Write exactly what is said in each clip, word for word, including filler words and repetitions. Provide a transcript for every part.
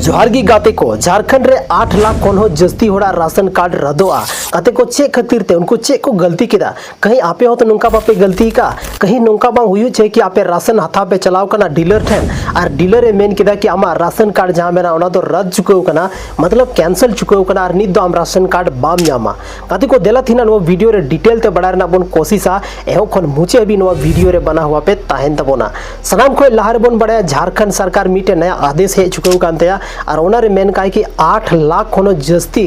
ᱡᱚᱦᱟᱨ ᱜᱮ ᱜᱟᱛᱮ ᱠᱚ, ᱡᱷᱟᱨᱠᱷᱚᱸᱰ ᱨᱮ ᱟᱴ ᱞᱟᱠᱷ ᱠᱷᱚᱱ ᱦᱚᱸ ᱡᱟᱹᱥᱛᱤ ᱦᱚᱲᱟᱜ ᱨᱟᱥᱚᱱ ᱠᱟᱨᱰ ᱨᱟᱫᱚᱜᱼᱟ᱾ ᱜᱟᱛᱮ ᱠᱚ, ᱪᱮᱫ ᱠᱷᱟᱹᱛᱤᱨ ᱛᱮ, ᱩᱱᱠᱩ ᱪᱮᱫ ᱠᱚ ᱜᱟᱹᱞᱛᱤ ᱠᱮᱫᱟ? ᱠᱟᱹᱦᱤ ᱟᱯᱮ ᱦᱚᱸᱛᱚ ᱱᱚᱝᱠᱟ ᱵᱟᱯᱮ ᱜᱟᱹᱞᱛᱤ ᱟᱠᱟᱫᱼᱟ? ᱠᱟᱹᱦᱤ ᱱᱚᱝᱠᱟ ᱵᱟᱝ ᱦᱩᱭᱩᱜ ᱪᱮ ᱠᱤ ᱟᱯᱮ ᱨᱟᱥᱚᱱ ᱦᱟᱛᱟᱣ ᱯᱮ ᱪᱟᱞᱟᱣ ᱠᱟᱱᱟ ᱰᱤᱞᱟᱨ ᱴᱷᱮᱱ, ᱟᱨ ᱰᱤᱞᱟᱨ ᱮ ᱢᱮᱱ ᱠᱮᱫᱟ ᱠᱤ ᱟᱢᱟᱜ ᱨᱟᱥᱚᱱ ᱠᱟᱨᱰ ᱡᱟᱦᱟᱸ ᱢᱮᱱᱟᱜᱼᱟ ᱚᱱᱟ ᱫᱚ ᱨᱟᱫ ᱪᱩᱠᱟᱹᱣ ᱠᱟᱱᱟ, ᱢᱚᱛᱞᱚᱵ ᱠᱮᱱᱥᱮᱞ ᱪᱩᱠᱟᱹᱣ ᱠᱟᱱᱟ, ᱟᱨ ᱱᱤᱛ ᱫᱚ ᱟᱢ ᱨᱟᱥᱚᱱ ᱠᱟᱨᱰ ᱵᱟᱢ ᱧᱟᱢᱟ? ᱜᱟᱛᱮ ᱠᱚ, ᱫᱮᱞᱟ ᱛᱮᱦᱮᱧ ᱱᱚᱣᱟ ᱵᱷᱤᱰᱤᱭᱳ ᱨᱮ ᱰᱤᱴᱮᱞ ᱛᱮ ᱵᱟᱲᱟᱭ ᱨᱮᱱᱟᱜ ᱵᱚᱱ ᱠᱳᱥᱤᱥᱟ᱾ ᱮᱦᱚᱵ ᱠᱷᱚᱱ ᱢᱩᱪᱟᱹᱫ ᱦᱟᱹᱵᱤᱡ ᱱᱚᱣᱟ ᱵᱷᱤᱰᱤᱭᱳ ᱨᱮ ᱵᱟᱱᱟ ᱦᱚᱣᱟ ᱯᱮ ᱛᱟᱦᱮᱱ ᱛᱟᱵᱚᱱᱟ᱾ ᱥᱟᱱᱟᱢ ᱠᱷᱚᱱ ᱞᱟᱦᱟ ᱨᱮᱵᱚᱱ ᱵᱟᱲᱟᱭᱟ, ᱡᱷᱟᱨᱠᱷᱚᱸᱰ ᱥᱚᱨᱠᱟᱨ ᱢᱤᱫᱴᱮᱱ ᱱᱟᱭᱟ ᱟᱫᱮᱥ ᱦᱮᱡ ᱪᱩᱠᱟᱹᱣ ᱟᱠᱟᱱ ᱛᱟᱭᱟ, ᱟᱨ ᱚᱱᱟᱨᱮ ᱢᱮᱱ ᱠᱟᱭ ᱠᱤ ᱟᱴ ᱞᱟᱠᱷ ᱠᱷᱚᱱ ᱦᱚᱸ ᱡᱟᱹᱥᱛᱤ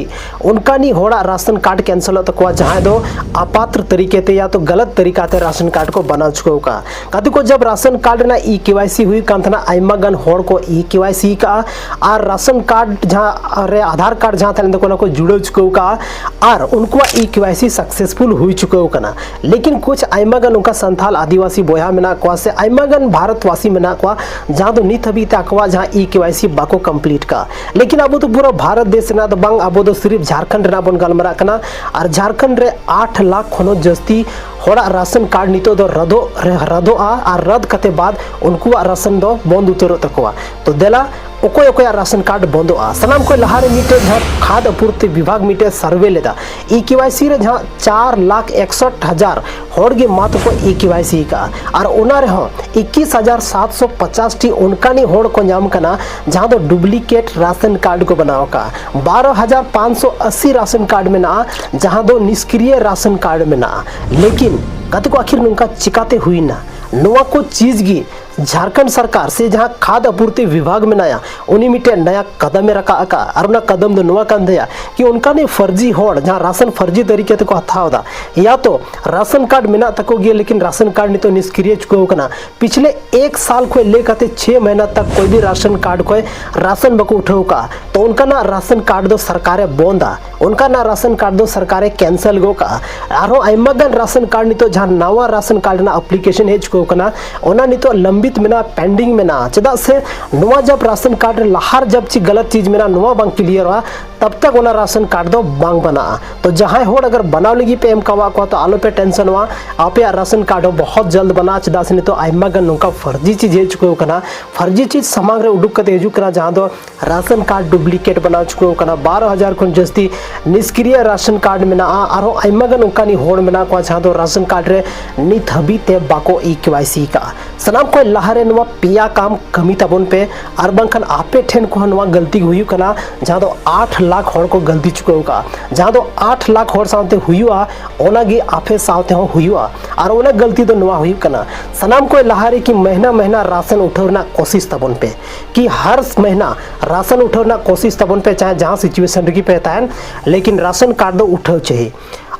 ᱚᱱᱠᱟᱱᱤᱡ ᱦᱚᱲᱟᱜ ᱨᱟᱥᱚᱱ ᱠᱟᱨᱰ ᱠᱮᱱᱥᱮᱞᱚᱜ ᱛᱟᱠᱚᱣᱟ, ᱡᱟᱦᱟᱸᱭ ᱫᱚ ᱟᱯᱟᱛᱨ ᱛᱟᱹᱨᱤᱠᱟ ᱛᱮ ᱭᱟ ᱛᱚ ᱜᱟᱞᱟᱛ ᱛᱟᱹᱨᱤᱠᱟ ᱛᱮ ᱨᱟᱥᱚᱱ ᱠᱟᱨᱰ ᱠᱚ ᱵᱟᱱᱟᱣ ᱪᱩᱠᱟᱹᱣ ᱟᱠᱟᱫᱼᱟ᱾ ᱜᱟᱛᱮ ᱠᱚ, ᱡᱟᱵ ᱨᱟᱥᱚᱱ ᱠᱟᱨᱰ ᱨᱮᱱᱟᱜ ᱤ ᱠᱮ ᱣᱟᱭ ᱥᱤ ᱦᱩᱭᱩᱜ ᱠᱟᱱ ᱛᱟᱦᱮᱱᱟ, ᱟᱭᱢᱟ ᱜᱟᱱ ᱦᱚᱲ ᱠᱚ ᱤ ᱠᱮ ᱣᱟᱭ ᱥᱤ ᱠᱟᱜᱼᱟ, ᱟᱨ ᱨᱟᱥᱚᱱ ᱠᱟᱨᱰ ᱡᱟᱦᱟᱸ ᱨᱮ ᱟᱫᱷᱟᱨ ᱠᱟᱨᱰ ᱡᱟᱦᱟᱸ ᱛᱟᱦᱮᱸ ᱞᱮᱱ ᱛᱟᱠᱚᱣᱟ, ᱚᱱᱟ ᱠᱚ ᱡᱩᱲᱟᱹᱣ ᱪᱩᱠᱟᱹᱣ ᱠᱟᱜᱼᱟ, ᱟᱨ ᱩᱱᱠᱩᱣᱟᱜ ᱤ ᱠᱮ ᱣᱟᱭ ᱥᱤ ᱥᱟᱠᱥᱮᱥᱯᱷᱩᱞ ᱦᱩᱭ ᱪᱩᱠᱟᱹᱣ ᱠᱟᱱᱟ᱾ ᱞᱮᱠᱤᱱ ᱠᱩᱪ ᱟᱭᱢᱟ ᱜᱟᱱ ᱚᱱᱠᱟ ᱥᱟᱱᱛᱟᱞ ᱟᱹᱫᱤᱵᱟᱹᱥᱤ ᱵᱚᱭᱦᱟ ᱢᱮᱱᱟᱜ ᱠᱚᱣᱟ ᱥᱮ ᱟᱭᱢᱟ ᱜᱟᱱ ᱵᱷᱟᱨᱚᱛ ᱣᱟᱥᱤ ᱢᱮᱱᱟᱜ ᱠᱚᱣᱟ, ᱡᱟᱦᱟᱸ ᱫᱚ ᱱᱤᱛ ᱦᱟᱹᱵᱤᱡ ᱛᱮ ᱟᱠᱚᱣᱟᱜ ᱡᱟᱦᱟᱸ ᱤ ᱠᱮ ᱣᱟᱭ ᱥᱤ ᱵᱟᱠᱚ ᱠᱚᱢᱯᱞᱤᱴ ᱠᱟᱜᱼᱟ᱾ ᱞᱮᱠᱤᱱ ᱟᱵᱚ ᱫᱚ ᱯᱩᱨᱟᱹ ᱵᱷᱟᱨᱚᱛ ᱫᱮᱥ ᱨᱮᱱᱟᱜ ᱫᱚ ᱵᱟᱝ, ᱟᱵᱚ ᱫᱚ ᱥᱤᱨᱤᱯ ᱡᱷᱟᱨᱠᱷᱚᱸᱰ ᱨᱮᱱᱟᱜ ᱵᱚᱱ ᱜᱟᱞᱢᱟᱨᱟᱜ ᱠᱟᱱᱟ᱾ ᱟᱨ ᱡᱷᱟᱨᱠᱷᱚᱸᱰ ᱨᱮ ᱟᱴ ᱞᱟᱠᱷ ᱠᱷᱚᱱ ᱦᱚᱸ ᱡᱟᱹᱥᱛᱤ ᱦᱚᱲᱟᱜ ᱨᱟᱥᱚᱱ ᱠᱟᱨᱰ ᱱᱤᱛᱚᱜ ᱫᱚ ᱨᱟᱫᱚᱜ ᱨᱮ ᱨᱟᱫᱚᱜᱼᱟ, ᱟᱨ ᱨᱟᱫ ᱠᱟᱛᱮ ᱵᱟᱫ ᱩᱱᱠᱩᱣᱟᱜ ᱨᱟᱥᱚᱱ ᱫᱚ ᱵᱚᱱᱫ ᱩᱛᱟᱹᱨᱚᱜ ᱛᱟᱠᱚᱣᱟ᱾ ᱛᱚ ᱫᱮᱞᱟ, ᱚᱠᱚᱭ ᱚᱠᱚᱭᱟᱜ ᱨᱟᱥᱚᱱ ᱠᱟᱨᱰ ᱵᱚᱱᱫᱚᱜᱼᱟ? ᱥᱟᱱᱟᱢ ᱠᱷᱚᱱ ᱞᱟᱦᱟ ᱨᱮ ᱢᱤᱫᱴᱮᱡ ᱡᱟᱦᱟᱸ ᱠᱷᱟᱫ ᱟᱯᱩᱨᱛᱤ ᱵᱤᱵᱷᱟᱜᱽ ᱢᱤᱫᱴᱮᱡ ᱥᱟᱨᱵᱷᱮ ᱞᱮᱫᱟ, ᱤ ᱠᱮ ᱣᱟᱭ ᱥᱤ ᱨᱮ ᱡᱟᱦᱟᱸ ᱪᱟᱨ ᱞᱟᱠᱷ ᱮᱠᱥᱚᱴ ᱦᱟᱡᱟᱨ ᱦᱚᱲ ᱜᱮ ᱢᱟᱛᱨᱚ ᱠᱚ ᱤ ᱠᱮ ᱣᱟᱭ ᱥᱤ ᱟᱠᱟᱫᱼᱟ, ᱟᱨ ᱚᱱᱟ ᱨᱮᱦᱚᱸ ᱤᱠᱤᱥ ᱦᱟᱡᱟᱨ ᱥᱟᱛᱥᱚ ᱯᱚᱪᱟᱥ ᱴᱤ ᱚᱱᱠᱟᱱᱤᱡ ᱦᱚᱲ ᱠᱚ ᱧᱟᱢ ᱠᱟᱱᱟ, ᱡᱟᱦᱟᱸ ᱫᱚ ᱰᱩᱯᱞᱤᱠᱮᱴ ᱨᱟᱥᱚᱱ ᱠᱟᱨᱰ ᱠᱚ ᱵᱮᱱᱟᱣ ᱟᱠᱟᱫᱼᱟ᱾ ᱵᱟᱨᱚ ᱦᱟᱡᱟᱨ ᱯᱟᱸᱪᱥᱚ ᱟᱥᱤ ᱨᱟᱥᱚᱱ ᱠᱟᱨᱰ ᱢᱮᱱᱟᱜᱼᱟ, ᱡᱟᱦᱟᱸ ᱫᱚ ᱱᱤᱥᱠᱨᱤᱭᱚ ᱨᱟᱥᱚᱱ ᱠᱟᱨᱰ ᱢᱮᱱᱟᱜᱼᱟ᱾ ᱞᱮᱠᱤᱱ ᱜᱟᱛᱮ ᱠᱚ, ᱟᱹᱠᱷᱤᱨ ᱱᱚᱝᱠᱟ ᱪᱤᱠᱟᱛᱮ ᱦᱩᱭᱱᱟ? ᱱᱚᱣᱟ ᱠᱚ ᱪᱤᱡᱽ ᱜᱮ ᱡᱷᱟᱨᱠᱷᱚᱸᱰ ᱥᱚᱨᱠᱟᱨ ᱥᱮ ᱡᱟᱦᱟᱸ ᱠᱷᱟᱫ ᱟᱯᱩᱨᱛᱤ ᱵᱤᱵᱷᱟᱜᱽ ᱢᱮᱱᱟᱭᱟ, ᱩᱱᱤ ᱢᱤᱫᱴᱮᱱ ᱱᱟᱭᱟ ᱠᱟᱫᱟᱢᱮ ᱨᱟᱠᱟᱵ ᱟᱠᱟᱫᱼᱟ᱾ ᱟᱨ ᱚᱱᱟ ᱠᱟᱫᱟᱢ ᱫᱚ ᱱᱚᱣᱟ ᱠᱟᱱ ᱛᱟᱭᱟ ᱠᱤ ᱚᱱᱠᱟᱱᱤᱡ ᱯᱷᱟᱨᱡᱤ ᱦᱚᱲ, ᱡᱟᱦᱟᱸ ᱨᱟᱥᱚᱱ ᱯᱷᱟᱨᱡᱤ ᱛᱟᱹᱨᱤᱠᱟ ᱛᱮᱠᱚ ᱦᱟᱛᱟᱣ ᱮᱫᱟ, ᱭᱟ ᱛᱚ ᱨᱟᱥᱚᱱ ᱠᱟᱨᱰ ᱢᱮᱱᱟᱜ ᱛᱟᱠᱚ ᱜᱮᱭᱟ, ᱞᱮᱠᱤᱱ ᱨᱟᱥᱚᱱ ᱠᱟᱨᱰ ᱱᱤᱛᱚᱜ ᱱᱤᱥᱠᱨᱤᱭᱚ ᱪᱩᱠᱟᱹᱣ ᱠᱟᱱᱟ᱾ ᱯᱤᱪᱷᱞᱮ ᱮᱠ ᱥᱟᱞ ᱠᱷᱚᱱ ᱞᱮ ᱠᱟᱛᱮ ᱪᱷᱮ ᱢᱟᱦᱤᱱᱟ ᱛᱟᱠ ᱠᱚᱭ ᱫᱤᱱ ᱨᱟᱥᱚᱱ ᱠᱟᱨᱰ ᱠᱷᱚᱱ ᱨᱟᱥᱚᱱ ᱵᱟᱠᱚ ᱩᱴᱷᱟᱹᱣ ᱠᱟᱜᱼᱟ᱾ ᱛᱚ ᱚᱱᱠᱟᱱᱟᱜ ᱨᱟᱥᱚᱱ ᱠᱟᱨᱰ ᱫᱚ ᱥᱚᱨᱠᱟᱨᱮ ᱵᱚᱱᱫᱟ, ᱚᱱᱠᱟᱱᱟᱜ ᱨᱟᱥᱚᱱ ᱠᱟᱨᱰ ᱫᱚ ᱥᱚᱨᱠᱟᱨᱮ ᱠᱮᱱᱥᱮᱞ ᱜᱚᱫ ᱠᱟᱜᱼᱟ᱾ ᱟᱨᱦᱚᱸ ᱟᱭᱢᱟ ᱜᱟᱱ ᱨᱟᱥᱚᱱ ᱠᱟᱨᱰ ᱱᱤᱛᱚᱜ ᱡᱟᱦᱟᱸ ᱱᱟᱣᱟ ᱨᱟᱥᱚᱱ ᱠᱟᱨᱰ ᱨᱮᱱᱟᱜ ᱟᱯᱞᱤᱠᱮᱥᱚᱱ ᱦᱮᱡ ᱪᱩᱠᱟᱹᱣ ᱠᱟᱱᱟ, ᱚᱱᱟ ᱱᱤᱛᱚᱜ ᱞᱟᱢᱵᱤᱛ ᱢᱮᱱᱟᱜᱼᱟ, ᱯᱮᱱᱰᱤᱝ ᱢᱮᱱᱟᱜᱼᱟ᱾ ᱪᱮᱫᱟᱜ ᱥᱮ ᱱᱚᱣᱟ ᱡᱟᱵ ᱨᱟᱥᱚᱱ ᱠᱟᱨᱰ ᱨᱮ ᱞᱟᱦᱟᱨ ᱡᱟᱵ ᱪᱮᱫ ᱜᱟᱞᱟᱛ ᱪᱤᱡᱽ ᱢᱮᱱᱟᱜᱼᱟ, ᱱᱚᱣᱟ ᱵᱟᱝ ᱠᱞᱤᱭᱟᱨᱚᱜᱼᱟ, ᱛᱟᱵ ᱛᱟᱠ ᱚᱱᱟ ᱨᱟᱥᱚᱱ ᱠᱟᱨᱰ ᱫᱚ ᱵᱟᱝ ᱵᱟᱱᱟᱜᱼᱟ᱾ ᱛᱚ ᱡᱟᱦᱟᱸᱭ ᱦᱚᱲ ᱟᱜᱟᱨ ᱵᱟᱱᱟᱣ ᱞᱟᱹᱜᱤᱫ ᱯᱮ ᱮᱢ ᱠᱟᱣᱟᱜ ᱠᱚᱣᱟ, ᱛᱚ ᱟᱞᱚᱯᱮ ᱴᱮᱱᱥᱚᱱᱚᱜᱼᱟ, ᱟᱯᱮᱭᱟᱜ ᱨᱟᱥᱚᱱ ᱠᱟᱨᱰ ᱦᱚᱸ ᱵᱚᱦᱚᱛ ᱡᱚᱞᱫ ᱵᱟᱱᱟᱜᱼᱟ᱾ ᱪᱮᱫᱟᱜ ᱥᱮ ᱱᱤᱛᱚᱜ ᱟᱭᱢᱟ ᱜᱟᱱ ᱱᱚᱝᱠᱟ ᱯᱷᱟᱨᱡᱤ ᱪᱤᱡᱽ ᱦᱮᱡ ᱪᱩᱠᱟᱹᱣ ᱠᱟᱱᱟ, ᱯᱷᱟᱨᱡᱤ ᱪᱤᱡᱽ ᱥᱟᱢᱟᱝ ᱨᱮ ᱩᱰᱩᱠ ᱠᱟᱛᱮ ᱦᱤᱡᱩᱜ ᱠᱟᱱᱟ, ᱡᱟᱦᱟᱸ ᱫᱚ ᱨᱟᱥᱚᱱ ᱠᱟᱨᱰ ᱰᱩᱯᱞᱤᱠᱮᱴ ᱵᱟᱱᱟᱣ ᱪᱩᱠᱟᱹᱣ ᱠᱟᱱᱟ, ᱵᱟᱨᱚ ᱦᱟᱡᱟᱨ ᱠᱷᱚᱱ ᱡᱟᱹᱥᱛᱤ ᱱᱤᱥᱠᱨᱤᱭ ᱨᱟᱥᱚᱱ ᱠᱟᱨᱰ ᱢᱮᱱᱟᱜᱼᱟ, ᱟᱨᱦᱚᱸ ᱟᱭᱢᱟ ᱜᱟᱱ ᱚᱱᱠᱟᱱᱤᱡ ᱦᱚᱲ ᱢᱮᱱᱟᱜ ᱠᱚᱣᱟ ᱡᱟᱦᱟᱸ ᱫᱚ ᱨᱟᱥᱚᱱ ᱠᱟᱨᱰ ᱨᱮ ᱱᱤᱛ ᱦᱟᱹᱵᱤᱡ ᱛᱮ ᱵᱟᱠᱚ ᱤ ᱠᱮ ᱣᱟᱭ ᱥᱤ ᱠᱟᱜᱼᱟ᱾ ᱥᱟᱱᱟᱢ ᱠᱷᱚᱱ ᱞᱟᱦᱟᱨᱮ ᱱᱚᱣᱟ ᱯᱮᱭᱟ ᱠᱟᱢ ᱠᱟᱹᱢᱤ ᱛᱟᱵᱚᱱ ᱯᱮ, ᱟᱨ ᱵᱟᱝᱠᱷᱟᱱ ᱟᱯᱮ ᱴᱷᱮᱱ ᱠᱷᱚᱱ ᱱᱚᱣᱟ ᱜᱟᱹᱞᱛᱤ ᱦᱩᱭᱩᱜ ᱠᱟᱱᱟ, ᱡᱟᱦᱟᱸ ᱫᱚ ᱟᱴ ᱞᱟᱠᱷ ᱦᱚᱲ ᱠᱚ ᱜᱟᱹᱞᱛᱤ ᱪᱩᱠᱟᱹᱣ ᱠᱟᱜᱼᱟ᱾ ᱡᱟᱦᱟᱸ ᱫᱚ ᱟᱴ ᱞᱟᱠᱷ ᱦᱚᱲ ᱥᱟᱶᱛᱮ ᱦᱩᱭᱩᱜᱼᱟ, ᱚᱱᱟᱜᱮ ᱟᱯᱮ ᱥᱟᱶᱛᱮ ᱦᱚᱸ ᱦᱩᱭᱩᱜᱼᱟ᱾ ᱟᱨ ᱚᱱᱟ ᱜᱟᱹᱞᱛᱤ ᱫᱚ ᱱᱚᱣᱟ ᱦᱩᱭᱩᱜ ᱠᱟᱱᱟ, ᱥᱟᱱᱟᱢ ᱠᱷᱚᱱ ᱞᱟᱦᱟᱨᱮ ᱠᱤ ᱢᱟᱹᱦᱱᱟᱹ ᱢᱟᱹᱦᱱᱟᱹ ᱨᱟᱥᱚᱱ ᱩᱴᱷᱟᱹᱣ ᱨᱮᱱᱟᱜ ᱠᱳᱥᱤᱥ ᱛᱟᱵᱚᱱ ᱯᱮ, ᱠᱤ ᱦᱟᱨ ᱢᱟᱹᱦᱱᱟᱹ ᱨᱟᱥᱚᱱ ᱩᱴᱷᱟᱹᱣ ᱨᱮᱱᱟᱜ ᱠᱳᱥᱤᱥ ᱛᱟᱵᱚᱱ ᱯᱮ, ᱪᱟᱦᱮ ᱡᱟᱦᱟᱸ ᱥᱤᱪᱩᱭᱮᱥᱚᱱ ᱨᱮᱜᱮ ᱯᱮ ᱛᱟᱦᱮᱱ, ᱞᱮᱠᱤᱱ ᱨᱟᱥᱚᱱ ᱠᱟᱨᱰ ᱫᱚ ᱩᱴᱷᱟᱹᱣ ᱪᱟᱹᱦᱤ᱾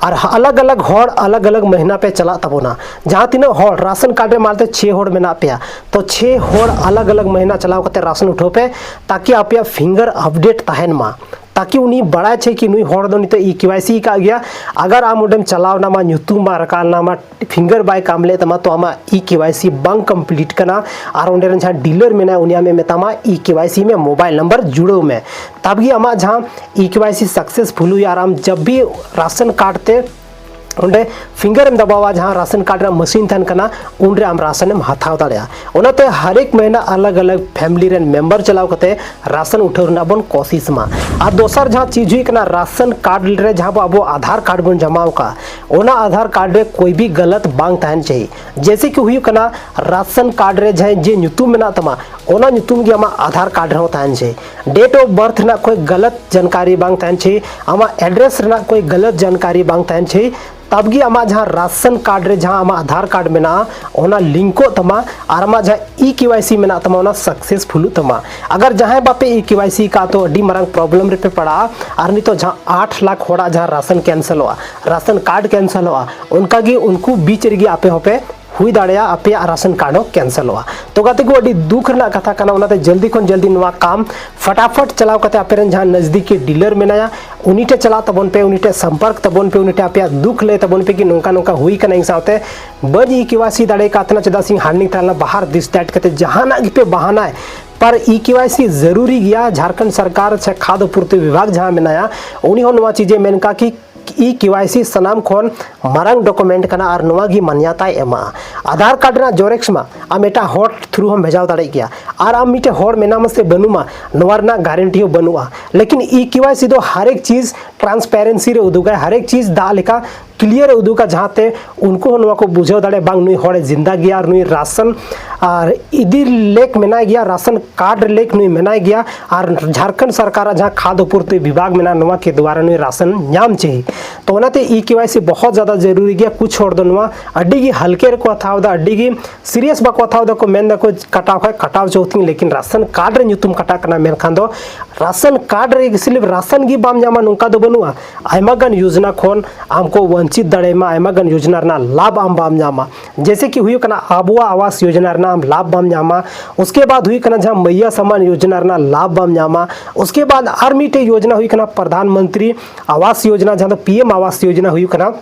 ᱟᱨ ᱟᱞᱟᱜᱽ ᱟᱞᱟᱜᱽ ᱦᱚᱲ ᱟᱞᱟᱜᱽ ᱟᱞᱟᱜᱽ ᱢᱟᱹᱦᱱᱟᱹ ᱯᱮ ᱪᱟᱞᱟᱜ ᱛᱟᱵᱚᱱᱟ᱾ ᱡᱟᱦᱟᱸ ᱛᱤᱱᱟᱹᱜ ᱦᱚᱲ ᱨᱟᱥᱚᱱ ᱠᱟᱨᱰ ᱨᱮ ᱢᱟᱱᱛᱮ ᱪᱷᱮ ᱦᱚᱲ ᱢᱮᱱᱟᱜ ᱯᱮᱭᱟ, ᱛᱚ ᱪᱷᱮ ᱦᱚᱲ ᱟᱞᱟᱜᱽ ᱟᱞᱟᱜᱽ ᱢᱟᱹᱦᱱᱟᱹ ᱪᱟᱞᱟᱣ ᱠᱟᱛᱮ ᱨᱟᱥᱚᱱ ᱩᱴᱷᱟᱹᱣ ᱯᱮ, ᱛᱟᱠᱤ ᱟᱯᱮᱭᱟᱜ ᱯᱷᱤᱝᱜᱟᱨ ᱟᱯᱰᱮᱴ ᱛᱟᱦᱮᱱ ᱢᱟ, ᱛᱟᱠᱤ ᱩᱱᱤ ᱵᱟᱲᱟᱭ ᱪᱟᱹᱦᱤ ᱠᱤ ᱱᱩᱭ ᱦᱚᱲ ᱫᱚ ᱱᱤᱛᱚᱜ ᱤ ᱠᱮ ᱣᱟᱭ ᱥᱤ ᱟᱠᱟᱫ ᱜᱮᱭᱟ᱾ ᱟᱜᱟᱨ ᱟᱢ ᱚᱸᱰᱮᱢ ᱪᱟᱞᱟᱣ ᱮᱱᱟ, ᱟᱢᱟᱜ ᱧᱩᱛᱩᱢ ᱵᱟᱭ ᱨᱟᱠᱟᱵ ᱞᱮᱱᱟ, ᱟᱢᱟᱜ ᱯᱷᱤᱝᱜᱟᱨ ᱵᱟᱭ ᱠᱟᱢ ᱞᱮᱫ ᱛᱟᱢᱟ, ᱛᱚ ᱟᱢᱟᱜ ᱤ ᱠᱮ ᱣᱟᱭ ᱥᱤ ᱵᱟᱝ ᱠᱚᱢᱯᱞᱤᱴ ᱠᱟᱱᱟ᱾ ᱟᱨ ᱚᱸᱰᱮ ᱨᱮᱱ ᱡᱟᱦᱟᱸ ᱰᱤᱞᱟᱨ ᱢᱮᱱᱟᱭᱟ, ᱩᱱᱤ ᱟᱢᱮ ᱢᱮᱛᱟᱢᱟ ᱤ ᱠᱮ ᱣᱟᱭ ᱥᱤ ᱢᱮ, ᱢᱳᱵᱟᱭᱤᱞ ᱱᱟᱢᱵᱟᱨ ᱡᱩᱲᱟᱹᱣ ᱢᱮ, ᱛᱟᱵ ᱜᱮ ᱟᱢᱟᱜ ᱡᱟᱦᱟᱸ ᱤ ᱠᱮ ᱣᱟᱭ ᱥᱤ ᱥᱟᱠᱥᱮᱥᱯᱷᱩᱞ ᱦᱩᱭᱩᱜᱼᱟ᱾ ᱟᱨ ᱟᱢ ᱡᱟᱵ ᱵᱷᱤ ᱨᱟᱥᱚᱱ ᱠᱟᱨᱰ ᱛᱮ ᱚᱸᱰᱮ ᱯᱷᱤᱝᱜᱟᱨ ᱮᱢ ᱫᱟᱵᱟᱣᱟ, ᱡᱟᱦᱟᱸ ᱨᱟᱥᱚᱱ ᱠᱟᱨᱰ ᱨᱮᱱᱟᱜ ᱢᱟᱥᱤᱱ ᱛᱟᱦᱮᱱ ᱠᱟᱱᱟ, ᱩᱱᱨᱮ ᱟᱢ ᱨᱟᱥᱚᱱ ᱮᱢ ᱦᱟᱛᱟᱣ ᱫᱟᱲᱮᱭᱟᱜᱼᱟ᱾ ᱚᱱᱟᱛᱮ ᱦᱟᱨ ᱮᱠ ᱢᱟᱹᱦᱱᱟᱹ ᱟᱞᱟᱜᱽ ᱟᱞᱟᱜᱽ ᱯᱷᱮᱢᱞᱤ ᱨᱮᱱ ᱢᱮᱢᱵᱟᱨ ᱪᱟᱞᱟᱣ ᱠᱟᱛᱮ ᱨᱟᱥᱚᱱ ᱩᱴᱷᱟᱹᱣ ᱨᱮᱱᱟᱜ ᱵᱚᱱ ᱠᱳᱥᱤᱥ ᱢᱟ᱾ ᱟᱨ ᱫᱚᱥᱟᱨ ᱡᱟᱦᱟᱸ ᱪᱤᱡᱽ ᱦᱩᱭᱩᱜ ᱠᱟᱱᱟ, ᱨᱟᱥᱚᱱ ᱠᱟᱨᱰ ᱨᱮ ᱡᱟᱦᱟᱸ ᱵᱚ ᱟᱵᱚ ᱟᱫᱷᱟᱨ ᱠᱟᱨᱰ ᱵᱚᱱ ᱡᱚᱢᱟᱣ ᱠᱟᱜᱼᱟ, ᱚᱱᱟ ᱟᱫᱷᱟᱨ ᱠᱟᱨᱰ ᱨᱮ ᱠᱳᱭ ᱵᱷᱤ ᱜᱟᱞᱟᱛ ᱵᱟᱝ ᱛᱟᱦᱮᱱ ᱪᱟᱹᱦᱤ᱾ ᱡᱮᱭᱥᱮ ᱠᱤ ᱦᱩᱭᱩᱜ ᱠᱟᱱᱟ, ᱨᱟᱥᱚᱱ ᱠᱟᱨᱰ ᱨᱮ ᱡᱟᱦᱟᱸᱭ ᱡᱮ ᱧᱩᱛᱩᱢ ᱢᱮᱱᱟᱜ ᱛᱟᱢᱟ, ᱚᱱᱟ ᱧᱩᱛᱩᱢ ᱜᱮ ᱟᱢᱟᱜ ᱟᱫᱷᱟᱨ ᱠᱟᱨᱰ ᱨᱮᱦᱚᱸ ᱛᱟᱦᱮᱱ ᱪᱟᱹᱦᱤ᱾ ᱰᱮᱴ ᱚᱯᱷ ᱵᱟᱨᱛᱷ ᱨᱮᱱᱟᱜ ᱠᱳᱭ ᱜᱟᱞᱟᱛ ᱡᱟᱱᱠᱟᱨᱤ ᱵᱟᱝ ᱛᱟᱦᱮᱱ ᱪᱟᱹᱦᱤ, ᱟᱢᱟᱜ ᱮᱰᱨᱮᱥ ᱨᱮᱱᱟᱜ ᱠᱳᱭ ᱜᱟᱞᱟᱛ ᱡᱟᱱᱠᱟᱨᱤ ᱵᱟᱝ ᱛᱟᱦᱮᱱ ᱪᱟᱹᱦᱤ, ᱛᱟᱵ ᱜᱮ ᱟᱢᱟᱜ ᱡᱟᱦᱟᱸ ᱨᱟᱥᱚᱱ ᱠᱟᱨᱰ ᱨᱮ ᱡᱟᱦᱟᱸ ᱟᱢᱟᱜ ᱟᱫᱷᱟᱨ ᱠᱟᱨᱰ ᱢᱮᱱᱟᱜᱼᱟ, ᱚᱱᱟ ᱞᱤᱝᱠᱚᱜ ᱛᱟᱢᱟ, ᱟᱨ ᱟᱢᱟᱜ ᱡᱟᱦᱟᱸ ᱤ ᱠᱮ ᱣᱟᱭ ᱥᱤ ᱢᱮᱱᱟᱜ ᱛᱟᱢᱟ, ᱚᱱᱟ ᱥᱟᱠᱥᱮᱥᱯᱷᱩᱞᱚᱜ ᱛᱟᱢᱟ᱾ ᱟᱜᱟᱨ ᱡᱟᱦᱟᱸᱭ ᱵᱟᱯᱮ ᱤ ᱠᱮ ᱣᱟᱭ ᱥᱤ ᱠᱟᱜᱼᱟ, ᱛᱚ ᱟᱹᱰᱤ ᱢᱟᱨᱟᱝ ᱯᱨᱚᱵᱞᱮᱢ ᱨᱮᱯᱮ ᱯᱟᱲᱟᱜᱼᱟ᱾ ᱟᱨ ᱱᱤᱛᱚᱜ ᱡᱟᱦᱟᱸ ᱟᱴ ᱞᱟᱠᱷ ᱦᱚᱲᱟᱜ ᱡᱟᱦᱟᱸ ᱨᱟᱥᱚᱱ ᱠᱮᱱᱥᱮᱞᱚᱜᱼᱟ, ᱨᱟᱥᱚᱱ ᱠᱟᱨᱰ ᱠᱮᱱᱥᱮᱞᱚᱜᱼᱟ, ᱚᱱᱠᱟᱜᱮ ᱩᱱᱠᱩ ᱵᱤᱪ ᱨᱮᱜᱮ ᱟᱯᱮ ᱦᱚᱸᱯᱮ ᱦᱩᱭ ᱫᱟᱲᱮᱭᱟᱜᱼᱟ ᱟᱯᱮᱭᱟᱜ ᱨᱟᱥᱚᱱ ᱠᱟᱨᱰ ᱦᱚᱸ ᱠᱮᱱᱥᱮᱞᱚᱜᱼᱟ᱾ ᱛᱚ ᱜᱟᱛᱮ ᱠᱚ, ᱟᱹᱰᱤ ᱫᱩᱠ ᱨᱮᱱᱟᱜ ᱠᱟᱛᱷᱟ ᱠᱟᱱᱟ, ᱚᱱᱟᱛᱮ ᱡᱚᱞᱫᱤ ᱠᱷᱚᱱ ᱡᱚᱞᱫᱤ ᱱᱚᱣᱟ ᱠᱟᱢ ᱯᱷᱟᱴᱟᱯᱷᱟᱴ ᱪᱟᱞᱟᱣ ᱠᱟᱛᱮ ᱟᱯᱮᱨᱮᱱ ᱡᱟᱦᱟᱸ ᱱᱟᱡᱽᱫᱤᱠᱤ ᱰᱤᱞᱟᱨ ᱢᱮᱱᱟᱭᱟ, ᱩᱱᱤ ᱴᱷᱮᱱ ᱪᱟᱞᱟᱜ ᱛᱟᱵᱚᱱ ᱯᱮ, ᱩᱱᱤ ᱴᱷᱮᱱ ᱥᱚᱢᱯᱚᱨᱠ ᱛᱟᱵᱚᱱ ᱯᱮ, ᱩᱱᱤ ᱴᱷᱮᱱ ᱟᱯᱮᱭᱟᱜ ᱫᱩᱠ ᱞᱟᱹᱭ ᱛᱟᱵᱚᱱ ᱯᱮ ᱠᱤ ᱱᱚᱝᱠᱟ ᱱᱚᱝᱠᱟ ᱦᱩᱭ ᱠᱟᱱᱟ ᱤᱧ ᱥᱟᱶᱛᱮ, ᱵᱟᱹᱧ ᱤ ᱠᱮ ᱣᱟᱭ ᱥᱤ ᱫᱟᱲᱮ ᱠᱟᱣᱫ ᱛᱟᱦᱮᱱᱟ, ᱪᱮᱫᱟᱜ ᱥᱮ ᱤᱧ ᱦᱟᱨᱱᱤᱝ ᱛᱟᱦᱮᱸ ᱞᱮᱱᱟ ᱵᱟᱦᱟᱨ ᱫᱤᱥ ᱫᱮᱴ ᱠᱟᱛᱮ ᱡᱟᱦᱟᱱᱟᱜ ᱜᱮᱯᱮ ᱵᱟᱦᱟᱱᱟᱭ, ᱯᱟᱨ ᱤ ᱠᱮ ᱣᱟᱭ ᱥᱤ ᱡᱟᱹᱨᱩᱨᱤ ᱜᱮᱭᱟ᱾ ᱡᱷᱟᱲᱠᱷᱚᱸᱰ ᱥᱚᱨᱠᱟᱨ ᱥᱮ ᱠᱷᱟᱫᱽ ᱟᱯᱩᱨᱛᱤ ᱵᱤᱵᱷᱟᱜᱽ ᱡᱟᱦᱟᱸ ᱢᱮᱱᱟᱭᱟ, ᱩᱱᱤ ᱦᱚᱸ ᱱᱚᱣᱟ ᱪᱤᱡᱮ ᱢᱮᱱ ᱠᱟᱜ ᱠᱤ ᱤ ᱠᱮ ᱣᱟᱭ ᱥᱤ ᱥᱟᱱᱟᱢ ᱠᱷᱚᱱ ᱢᱟᱨᱟᱝ ᱰᱚᱠᱩᱢᱮᱱᱴ ᱠᱟᱱᱟ ᱟᱨ ᱱᱚᱣᱟ ᱜᱮ ᱢᱟᱱᱭᱟᱛᱟᱭ ᱮᱢᱟ᱾ ᱟᱫᱷᱟᱨ ᱠᱟᱨᱰ ᱨᱮᱱᱟᱜ ᱡᱮᱨᱚᱠᱥ ᱢᱟ ᱟᱢ ᱮᱴᱟᱜ ᱦᱚᱲ ᱛᱷᱨᱩ ᱦᱚᱸᱢ ᱵᱷᱮᱡᱟᱣ ᱫᱟᱲᱮᱭᱟᱜ ᱜᱮᱭᱟ, ᱟᱨ ᱟᱢ ᱢᱤᱫᱴᱮᱱ ᱦᱚᱲ ᱢᱮᱱᱟᱢᱟ ᱥᱮ ᱵᱟᱹᱱᱩᱢᱟ, ᱱᱚᱣᱟ ᱨᱮᱱᱟᱜ ᱜᱟᱨᱮᱱᱴᱤ ᱦᱚᱸ ᱵᱟᱹᱱᱩᱜᱼᱟ᱾ ᱞᱮᱠᱤᱱ ᱤ ᱠᱮ ᱣᱟᱭ ᱥᱤ ᱫᱚ ᱦᱟᱨᱮᱠ ᱪᱤᱡᱽ ᱴᱨᱟᱱᱥᱯᱮᱨᱮᱱᱥᱤ ᱨᱮ ᱩᱫᱩᱜᱟᱭ, ᱦᱟᱨᱮᱠ ᱪᱤᱡᱽ ᱫᱟᱜ ᱞᱮᱠᱟ ᱠᱞᱤᱭᱟᱨ ᱮ ᱩᱫᱩᱜᱟ, ᱡᱟᱦᱟᱸᱛᱮ ᱩᱱᱠᱩ ᱦᱚᱸ ᱱᱚᱣᱟ ᱠᱚ ᱵᱩᱡᱷᱟᱹᱣ ᱫᱟᱲᱮᱭᱟᱜᱼᱟ, ᱵᱟᱝ, ᱱᱩᱭ ᱦᱚᱲᱮ ᱡᱤᱱᱫᱟ ᱜᱮᱭᱟ ᱟᱨ ᱱᱩᱭ ᱨᱟᱥᱚᱱ ᱟᱨ ᱤᱫᱤ ᱞᱮᱠ ᱢᱮᱱᱟᱭ ᱜᱮᱭᱟ, ᱨᱟᱥᱚᱱ ᱠᱟᱨᱰ ᱞᱮᱠ ᱱᱩᱭ ᱢᱮᱱᱟᱭ ᱜᱮᱭᱟ, ᱟᱨ ᱡᱷᱟᱲᱠᱷᱚᱸᱰ ᱥᱚᱨᱠᱟᱨᱟᱜ ᱡᱟᱦᱟᱸ ᱠᱷᱟᱫᱽ ᱟᱯᱩᱨᱛᱤ ᱵᱤᱵᱷᱟᱜᱽ ᱢᱮᱱᱟᱜᱼᱟ, ᱱᱚᱣᱟ ᱠᱮ ᱫᱣᱟᱨᱟ ᱱᱩᱭ ᱨᱟᱥᱚᱱ ᱧᱟᱢ ᱪᱟᱹᱦᱤ᱾ ᱛᱚ ᱚᱱᱟᱛᱮ ᱤ ᱠᱮ ᱣᱟᱭ ᱥᱤ ᱵᱚᱦᱚᱛ ᱡᱟᱫᱟ ᱡᱟᱹᱨᱩᱨᱤ ᱜᱮᱭᱟ᱾ ᱠᱩᱪ ᱦᱚᱲ ᱫᱚ ᱱᱚᱣᱟ ᱟᱹᱰᱤ ᱜᱮ ᱦᱟᱞᱠᱮ ᱨᱮᱠᱚ ᱦᱟᱛᱟᱣ ᱮᱫᱟ, ᱟᱹᱰᱤ ᱜᱮ ᱥᱤᱨᱤᱭᱟᱥ ᱵᱟᱠᱚ ᱦᱟᱛᱟᱣ ᱮᱫᱟ, ᱠᱚ ᱢᱮᱱ ᱮᱫᱟ ᱠᱚ ᱠᱟᱴᱟᱣ ᱠᱷᱟᱡ ᱠᱟᱴᱟᱣ ᱪᱚ ᱛᱤᱧ, ᱞᱮᱠᱤᱱ ᱨᱟᱥᱚᱱ ᱠᱟᱨᱰ ᱨᱮ ᱧᱩᱛᱩᱢ ᱠᱟᱴᱟᱜ ᱠᱟᱱᱟ, ᱢᱮᱱᱠᱷᱟᱱ ᱫᱚ ᱨᱟᱥᱚᱱ ᱠᱟᱨᱰ ᱨᱮ ᱥᱤᱨᱯᱷ ᱨᱟᱥᱚᱱ ᱜᱮ ᱵᱟᱢ ᱧᱟᱢᱟ, ᱱᱚᱝᱠᱟ ᱫᱚ ᱵᱟᱹᱱᱩᱜᱼᱟ᱾ ᱟᱭᱢᱟ ᱜᱟᱱ ᱭᱳᱡᱽᱱᱟ ᱠᱷᱚᱱ ᱟᱢ ᱠᱚ ᱣᱚᱧᱪᱤᱛ ᱫᱟᱲᱮᱭᱟᱢᱟ, ᱟᱭᱢᱟ ᱜᱟᱱ ᱭᱳᱡᱽᱱᱟ ᱨᱮᱱᱟᱜ ᱞᱟᱵᱷ ᱟᱢ ᱵᱟᱢ ᱧᱟᱢᱟ, ᱡᱮᱭᱥᱮ ᱠᱤ ᱦᱩᱭᱩᱜ ᱠᱟᱱᱟ ᱟᱵᱚᱣᱟᱜ ᱟᱣᱟᱥ ᱭᱳᱡᱽᱱᱟ ᱨᱮᱱᱟᱜ ᱟᱢ ᱞᱟᱵᱷ ᱵᱟᱢ ᱧᱟᱢᱟ, ᱩᱥᱠᱮ ᱵᱟᱫ ᱦᱩᱭᱩᱜ ᱠᱟᱱᱟ ᱡᱟᱦᱟᱸ ᱢᱟᱹᱭᱭᱟ ᱥᱟᱢᱟᱱ ᱭᱳᱡᱽᱱᱟ ᱨᱮᱱᱟᱜ ᱞᱟᱵᱷ ᱵᱟᱢ ᱧᱟᱢᱟ, ᱩᱥᱠᱮ ᱵᱟᱫ ᱟᱨ ᱢᱤᱫᱴᱮᱡ ᱭᱳᱡᱽᱱᱟ ᱦᱩᱭᱩᱜ ᱠᱟᱱᱟ ᱯᱨᱚᱫᱷᱟᱱ ᱢᱚᱱᱛᱨᱤ ᱟᱣᱟᱥ ᱭᱳᱡᱽᱱᱟ, ᱡᱟᱦᱟᱸ ᱫᱚ ᱯᱤ ᱮᱢ ᱟᱣᱟᱥ ᱭᱳᱡᱽᱱᱟ ᱦᱩᱭᱩᱜ ᱠᱟᱱᱟ,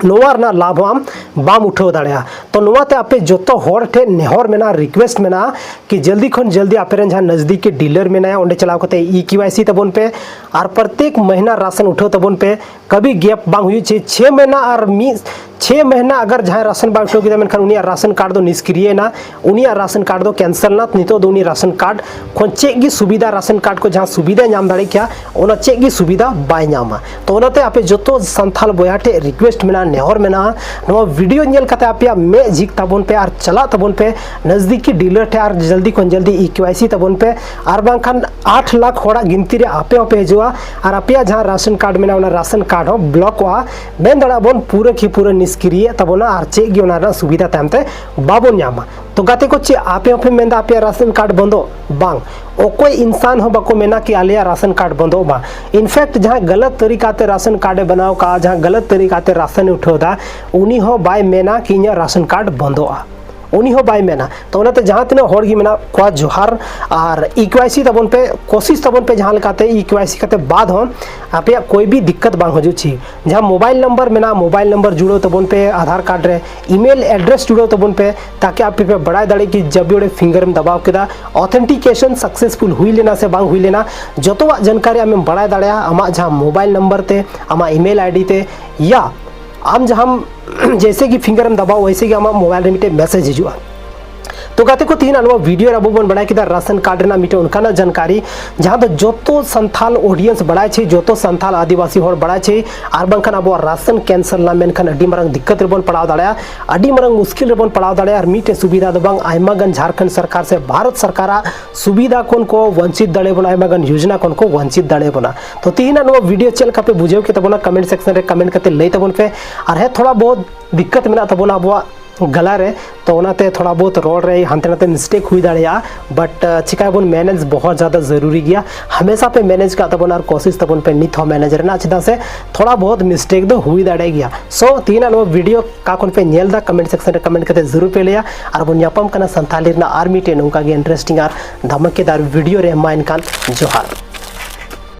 ᱱᱚᱣᱟ ᱨᱮᱱᱟᱜ ᱞᱟᱵᱷ ᱦᱚᱸ ᱟᱢ ᱵᱟᱢ ᱩᱴᱷᱟᱹᱣ ᱫᱟᱲᱮᱭᱟᱜᱼᱟ᱾ ᱛᱚ ᱱᱚᱣᱟᱛᱮ ᱟᱯᱮ ᱡᱚᱛᱚ ᱦᱚᱲ ᱴᱷᱮᱱ ᱱᱮᱦᱚᱨ ᱢᱮᱱᱟᱜᱼᱟ, ᱨᱤᱠᱣᱮᱥᱴ ᱢᱮᱱᱟᱜᱼᱟ ᱠᱤ ᱡᱚᱞᱫᱤ ᱠᱷᱚᱱ ᱡᱚᱞᱫᱤ ᱟᱯᱮᱨᱮᱱ ᱡᱟᱦᱟᱸ ᱱᱟᱡᱽᱫᱤᱠᱤ ᱰᱤᱞᱟᱨ ᱢᱮᱱᱟᱭᱟ, ᱚᱸᱰᱮ ᱪᱟᱞᱟᱣ ᱠᱟᱛᱮ ᱤ ᱠᱮ ᱣᱟᱭ ᱥᱤ ᱛᱟᱵᱚᱱ ᱯᱮ ᱟᱨ ᱯᱨᱚᱛᱮᱠ ᱢᱟᱹᱦᱱᱟᱹ ᱨᱟᱥᱚᱱ ᱩᱴᱷᱟᱹᱣ ᱛᱟᱵᱚᱱ ᱯᱮ᱾ ᱠᱟᱵᱷᱤ ᱜᱮᱯ ᱵᱟᱝ ᱦᱩᱭᱩᱜ ᱪᱟᱹᱦᱤᱭᱮ, ᱪᱷᱮ ᱢᱟᱹᱦᱱᱟᱹ ᱟᱨ ᱢᱤᱫ ᱪᱷᱮ ᱢᱟᱹᱦᱱᱟᱹ ᱟᱜᱟᱨ ᱡᱟᱦᱟᱸᱭ ᱨᱟᱥᱚᱱ ᱵᱟᱭ ᱩᱴᱷᱟᱹᱣ ᱠᱮᱫᱟ, ᱢᱮᱱᱠᱷᱟᱱ ᱩᱱᱤᱭᱟᱜ ᱨᱟᱥᱚᱱ ᱠᱟᱨᱰ ᱫᱚ ᱱᱤᱥᱠᱨᱤᱭᱮ ᱮᱱᱟ, ᱩᱱᱤᱭᱟᱜ ᱨᱟᱥᱚᱱ ᱠᱟᱨᱰ ᱫᱚ ᱠᱮᱱᱥᱮᱞ ᱮᱱᱟ᱾ ᱱᱤᱛᱚᱜ ᱫᱚ ᱩᱱᱤ ᱨᱟᱥᱚᱱ ᱠᱟᱨᱰ ᱠᱷᱚᱱ ᱪᱮᱫ ᱜᱮ ᱥᱩᱵᱤᱫᱷᱟ, ᱨᱟᱥᱚᱱ ᱠᱟᱨᱰ ᱠᱚ ᱡᱟᱦᱟᱸ ᱥᱩᱵᱤᱫᱷᱟᱭ ᱧᱟᱢ ᱫᱟᱲᱮ ᱠᱮᱭᱟ, ᱚᱱᱟ ᱪᱮᱫ ᱜᱮ ᱥᱩᱵᱤᱫᱷᱟ ᱵᱟᱭ ᱧᱟᱢᱟ᱾ ᱛᱚ ᱚᱱᱟᱛᱮ ᱟᱯᱮ ᱡᱚᱛᱚ ᱥᱟᱱᱛᱟᱲ ᱵᱚᱭᱦᱟ ᱴᱷᱮᱱ ᱨᱤᱠᱣᱮᱥᱴ ᱢᱮᱱᱟᱜᱼᱟ, ᱱᱮᱦᱚᱨ ᱢᱮᱱᱟᱜᱼᱟ, ᱱᱚᱣᱟ ᱵᱷᱤᱰᱤᱭᱳ ᱧᱮᱞ ᱠᱟᱛᱮ ᱟᱯᱮᱭᱟᱜ ᱢᱮᱫ ᱡᱷᱤᱠ ᱛᱟᱵᱚᱱ ᱯᱮ ᱟᱨ ᱪᱟᱞᱟᱜ ᱛᱟᱵᱚᱱ ᱯᱮ ᱱᱟᱡᱽᱫᱤᱠᱤ ᱰᱤᱞᱟᱨ ᱴᱷᱮᱱ ᱟᱨ ᱡᱚᱞᱫᱤ ᱠᱷᱚᱱ ᱡᱚᱞᱫᱤ ᱤ ᱠᱮ ᱣᱟᱭ ᱥᱤ ᱛᱟᱵᱚᱱ ᱯᱮ, ᱟᱨ ᱵᱟᱝᱠᱷᱟᱱ ᱟᱴ ᱞᱟᱠᱷ ᱦᱚᱲᱟᱜ ᱜᱤᱱᱛᱤ ᱨᱮ ᱟᱯᱮ ᱦᱚᱸᱯᱮ ᱦᱤᱡᱩᱜᱼᱟ ᱟᱨ ᱟᱯᱮᱭᱟᱜ ᱡᱟᱦᱟᱸ ᱨᱟᱥᱚᱱ ᱠᱟᱨᱰ ᱢᱮᱱᱟᱜᱼᱟ, ᱚᱱᱟ ᱨᱟᱥᱚᱱ ᱠᱟᱨᱰ ᱦᱚᱸ ᱵᱞᱚᱠᱚᱜᱼᱟ᱾ ᱢᱮᱱ ᱫᱟᱲᱮᱭᱟᱜᱼᱟ ᱵᱚᱱ ᱯᱩᱨᱟᱹ ᱠᱤ ᱯᱩᱨᱟᱹ ᱱᱤᱥᱠᱨᱤᱭᱮ ᱛᱟᱵᱚᱱᱟ ᱟᱨ ᱪᱮᱫ ᱜᱮ ᱚᱱᱟ ᱨᱮᱱᱟᱜ ᱥᱩᱵᱤᱫᱷᱟ ᱛᱟᱭᱚᱢ ᱛᱮ ᱵᱟᱵᱚᱱ ᱧᱟᱢᱟ᱾ ᱛᱚ ᱜᱟᱛᱮ ᱠᱚ, ᱪᱮᱫ ᱟᱯᱮ ᱦᱚᱸᱯᱮ ᱢᱮᱱᱫᱟ ᱟᱯᱮᱭᱟᱜ ᱨᱟᱥᱚᱱ ᱠᱟᱨᱰ ᱵᱚᱱᱫᱚᱜ? ᱵᱟᱝ, ᱚᱠᱚᱭ ᱤᱱᱥᱟᱱ ᱦᱚᱸ ᱵᱟᱠᱚ ᱢᱮᱱᱟ ᱠᱤ ᱟᱞᱮᱭᱟᱜ ᱨᱟᱥᱚᱱ ᱠᱟᱨᱰ ᱵᱚᱱᱫᱚᱜ ᱢᱟ᱾ ᱤᱱᱯᱷᱮᱠᱴ ᱡᱟᱦᱟᱸ ᱜᱟᱞᱟᱛ ᱛᱟᱹᱨᱤᱠᱟ ᱛᱮ ᱨᱟᱥᱚᱱ ᱠᱟᱨᱰ ᱮ ᱵᱮᱱᱟᱣ ᱠᱟᱜᱼᱟ, ᱡᱟᱦᱟᱸ ᱜᱟᱞᱟᱛ ᱛᱟᱹᱨᱤᱠᱟ ᱛᱮ ᱨᱟᱥᱚᱱ ᱮ ᱩᱴᱷᱟᱹᱣ ᱫᱟ, ᱩᱱᱤ ᱦᱚᱸ ᱵᱟᱭ ᱢᱮᱱᱟ ᱠᱤ ᱤᱧᱟᱹᱜ ᱨᱟᱥᱚᱱ ᱠᱟᱨᱰ ᱵᱚᱱᱫᱚᱜᱼᱟ, ᱩᱱᱤ ᱦᱚᱸ ᱵᱟᱭ ᱢᱮᱱᱟ᱾ ᱛᱚ ᱚᱱᱟᱛᱮ ᱡᱟᱦᱟᱸ ᱛᱤᱱᱟᱹᱜ ᱦᱚᱲ ᱜᱮ ᱢᱮᱱᱟᱜ ᱠᱚᱣᱟ, ᱡᱚᱦᱟᱨ, ᱟᱨ ᱤᱠᱣᱟᱭᱥᱤ ᱛᱟᱵᱚᱱ ᱯᱮ, ᱠᱳᱥᱤᱥ ᱛᱟᱵᱚᱱ ᱯᱮ ᱡᱟᱦᱟᱸ ᱞᱮᱠᱟᱛᱮ ᱤᱠᱣᱟᱭᱥᱤ ᱠᱟᱛᱮ ᱵᱟᱫ ᱦᱚᱸ ᱟᱯᱮᱭᱟᱜ ᱠᱳᱭ ᱵᱷᱤ ᱫᱤᱠᱠᱟᱛ ᱵᱟᱝ ᱦᱤᱡᱩᱜ ᱪᱟᱦᱤᱭᱮ᱾ ᱡᱟᱦᱟᱸ ᱢᱳᱵᱟᱭᱤᱞ ᱱᱟᱢᱵᱟᱨ ᱢᱮᱱᱟᱜᱼᱟ, ᱢᱳᱵᱟᱭᱤᱞ ᱱᱟᱢᱵᱟᱨ ᱡᱩᱲᱟᱹᱣ ᱛᱟᱵᱚᱱ ᱯᱮ ᱟᱫᱷᱟᱨ ᱠᱟᱨᱰ ᱨᱮ, ᱤᱢᱮᱞ ᱮᱰᱨᱮᱥ ᱡᱩᱲᱟᱹᱣ ᱛᱟᱵᱚᱱ ᱯᱮ, ᱛᱟᱠᱤ ᱟᱯᱮ ᱯᱮ ᱵᱟᱲᱟᱭ ᱫᱟᱲᱮᱭᱟᱜ ᱠᱤ ᱡᱟᱵᱤᱭᱳ ᱨᱮ ᱯᱷᱤᱝᱜᱟᱨ ᱮᱢ ᱫᱟᱵᱟᱣ ᱠᱮᱫᱟ, ᱚᱛᱷᱮᱱᱴᱤᱠᱮᱥᱚᱱ ᱥᱟᱠᱥᱮᱥᱯᱷᱩᱞ ᱦᱩᱭ ᱞᱮᱱᱟ ᱥᱮ ᱵᱟᱝ ᱦᱩᱭ ᱞᱮᱱᱟ, ᱡᱚᱛᱚᱣᱟᱜ ᱡᱟᱱᱠᱟᱨᱤ ᱟᱢᱮᱢ ᱵᱟᱲᱟᱭ ᱫᱟᱲᱮᱭᱟᱜᱼᱟ ᱟᱢᱟᱜ ᱡᱟᱦᱟᱸ ᱢᱳᱵᱟᱭᱤᱞ ᱱᱟᱢᱵᱟᱨ ᱛᱮ, ᱟᱢᱟᱜ ᱤᱢᱮᱞ ᱟᱭᱰᱤ ᱛᱮ, ᱭᱟ ᱟᱢ ᱡᱟᱦᱟᱸᱢ ᱡᱮᱭᱥᱮ ᱜᱮ ᱯᱷᱤᱝᱜᱟᱨ ᱮᱢ ᱫᱟᱵᱟᱣᱟ, ᱣᱮᱭᱥᱮ ᱜᱮ ᱟᱢᱟᱜ ᱢᱳᱵᱟᱭᱤᱞ ᱨᱮ ᱢᱤᱫᱴᱮᱱ ᱢᱮᱥᱮᱡᱽ ᱦᱤᱡᱩᱜᱼᱟ᱾ ᱛᱚ ᱜᱟᱛᱮ ᱠᱚ, ᱛᱮᱦᱮᱧ ᱱᱚᱣᱟ ᱵᱷᱤᱰᱤᱭᱳ ᱨᱮ ᱟᱵᱚ ᱵᱚᱱ ᱵᱟᱲᱟᱭ ᱠᱮᱫᱟ ᱨᱟᱥᱚᱱ ᱠᱟᱨᱰ ᱨᱮᱱᱟᱜ ᱢᱤᱫᱴᱮᱱ ᱚᱱᱠᱟᱱᱟᱜ ᱡᱟᱱᱠᱟᱨᱤ, ᱡᱟᱦᱟᱸ ᱫᱚ ᱡᱚᱛᱚ ᱥᱟᱱᱛᱷᱟᱞ ᱚᱰᱤᱭᱮᱱᱥ ᱵᱟᱲᱟᱭ ᱪᱟᱦᱤ, ᱡᱚᱛᱚ ᱥᱟᱱᱛᱷᱟᱞ ᱟᱹᱫᱤᱵᱟᱹᱥᱤ ᱦᱚᱲ ᱵᱟᱲᱟᱭ ᱪᱟᱦᱤ, ᱟᱨ ᱵᱟᱝᱠᱷᱟᱱ ᱟᱵᱚᱣᱟᱜ ᱨᱟᱥᱚᱱ ᱠᱮᱱᱥᱮᱞ ᱞᱮᱱᱟ ᱢᱮᱱᱠᱷᱟᱱ ᱟᱹᱰᱤ ᱢᱟᱨᱟᱝ ᱫᱤᱠᱠᱟᱛ ᱨᱮᱵᱚᱱ ᱯᱟᱲᱟᱣ ᱫᱟᱲᱮᱭᱟᱜᱼᱟ, ᱟᱹᱰᱤ ᱢᱟᱨᱟᱝ ᱢᱩᱥᱠᱤᱞ ᱨᱮᱵᱚᱱ ᱯᱟᱲᱟᱣ ᱫᱟᱲᱮᱭᱟᱜᱼᱟ᱾ ᱟᱨ ᱢᱤᱫᱴᱮᱱ ᱥᱩᱵᱤᱫᱷᱟ ᱫᱚ ᱵᱟᱝ, ᱟᱭᱢᱟ ᱜᱟᱱ ᱡᱷᱟᱲᱠᱷᱚᱸᱰ ᱥᱚᱨᱠᱟᱨ ᱥᱮ ᱵᱷᱟᱨᱚᱛ ᱥᱚᱨᱠᱟᱨᱟᱜ ᱥᱩᱵᱤᱫᱷᱟ ᱠᱷᱚᱱ ᱠᱚ ᱣᱚᱧᱪᱤᱛ ᱫᱟᱲᱮ ᱵᱚᱱᱟ, ᱟᱭᱢᱟ ᱜᱟᱱ ᱭᱳᱡᱽᱱᱟ ᱠᱷᱚᱱ ᱠᱚ ᱣᱚᱧᱪᱤᱛ ᱫᱟᱲᱮ ᱵᱚᱱᱟ᱾ ᱛᱚ ᱛᱮᱦᱮᱧᱟᱜ ᱱᱚᱣᱟ ᱵᱷᱤᱰᱤᱭᱳ ᱪᱮᱫ ᱞᱮᱠᱟ ᱯᱮ ᱵᱩᱡᱷᱟᱹᱣ ᱠᱮᱫ ᱛᱟᱵᱚᱱᱟ, ᱠᱚᱢᱮᱱᱴ ᱥᱮᱠᱥᱚᱱ ᱨᱮ ᱠᱚᱢᱮᱱᱴ ᱠᱟᱛᱮ ᱞᱟᱹᱭ ᱛᱟᱵᱚᱱ ᱯᱮ᱾ ᱟᱨ ᱦᱮᱸ, ᱛᱷᱚᱲᱟ ᱵᱚᱦᱩᱛ ᱫᱤᱠᱠᱟᱛ ᱢᱮᱱᱟᱜ ᱛᱟᱵᱚᱱᱟ ᱟᱵᱚᱣᱟᱜ ᱜᱟᱞᱟ ᱨᱮ, ᱛᱚ ᱚᱱᱟᱛᱮ ᱛᱷᱚᱲᱟ ᱵᱚᱦᱩᱛ ᱨᱚᱲ ᱨᱮ ᱦᱟᱱᱛᱮ ᱱᱟᱛᱮ ᱢᱤᱥᱴᱮᱠ ᱦᱩᱭ ᱫᱟᱲᱮᱭᱟᱜᱼᱟ, ᱵᱟᱴ ᱪᱤᱠᱟᱭᱟᱵᱚᱱ, ᱢᱮᱦᱱᱚᱛ ᱵᱚᱦᱩᱛ ᱡᱟᱫᱟ ᱡᱟᱹᱨᱩᱨᱤ ᱜᱮᱭᱟ᱾ ᱦᱟᱢᱮᱥᱟ ᱯᱮ ᱢᱮᱦᱱᱚᱛ ᱠᱟᱜ ᱛᱟᱵᱚᱱᱟ ᱟᱨ ᱠᱳᱥᱤᱥ ᱛᱟᱵᱚᱱ ᱯᱮ ᱱᱤᱛ ᱦᱚᱸ ᱢᱮᱦᱱᱚᱛ ᱨᱮᱱᱟᱜ, ᱪᱮᱫᱟᱜ ᱥᱮ ᱛᱷᱚᱲᱟ ᱵᱚᱦᱩᱛ ᱢᱤᱥᱴᱮᱠ ᱫᱚ ᱦᱩᱭ ᱫᱟᱲᱮ ᱜᱮᱭᱟ᱾ ᱥᱳ ᱛᱮᱦᱮᱧᱟᱜ ᱱᱚᱣᱟ ᱵᱷᱤᱰᱤᱭᱳ ᱚᱠᱟ ᱠᱷᱚᱱ ᱯᱮ ᱧᱮᱞ ᱮᱫᱟ, ᱠᱚᱢᱮᱱᱴ ᱥᱮᱠᱥᱚᱱ ᱨᱮ ᱠᱚᱢᱮᱱᱴ ᱠᱟᱛᱮ ᱡᱟᱹᱨᱩᱲ ᱯᱮ ᱞᱟᱹᱭᱟ᱾ ᱟᱨ ᱵᱚᱱ ᱧᱟᱯᱟᱢ ᱠᱟᱱᱟ ᱥᱟᱱᱛᱷᱟᱞᱤ ᱨᱮᱱᱟᱜ ᱟᱨ ᱢᱤᱫᱴᱮᱱ ᱱᱚᱝᱠᱟ ᱜᱮ ᱤᱱᱴᱟᱨᱮᱥᱴᱤᱝ ᱟᱨ ᱫᱷᱟᱢᱟᱠᱮᱫᱟᱨ ᱵᱷᱤᱰᱤᱭᱳ ᱨᱮ᱾ ᱢᱟ ᱮᱱᱠᱷᱟᱱ ᱡᱚᱦᱟᱨ᱾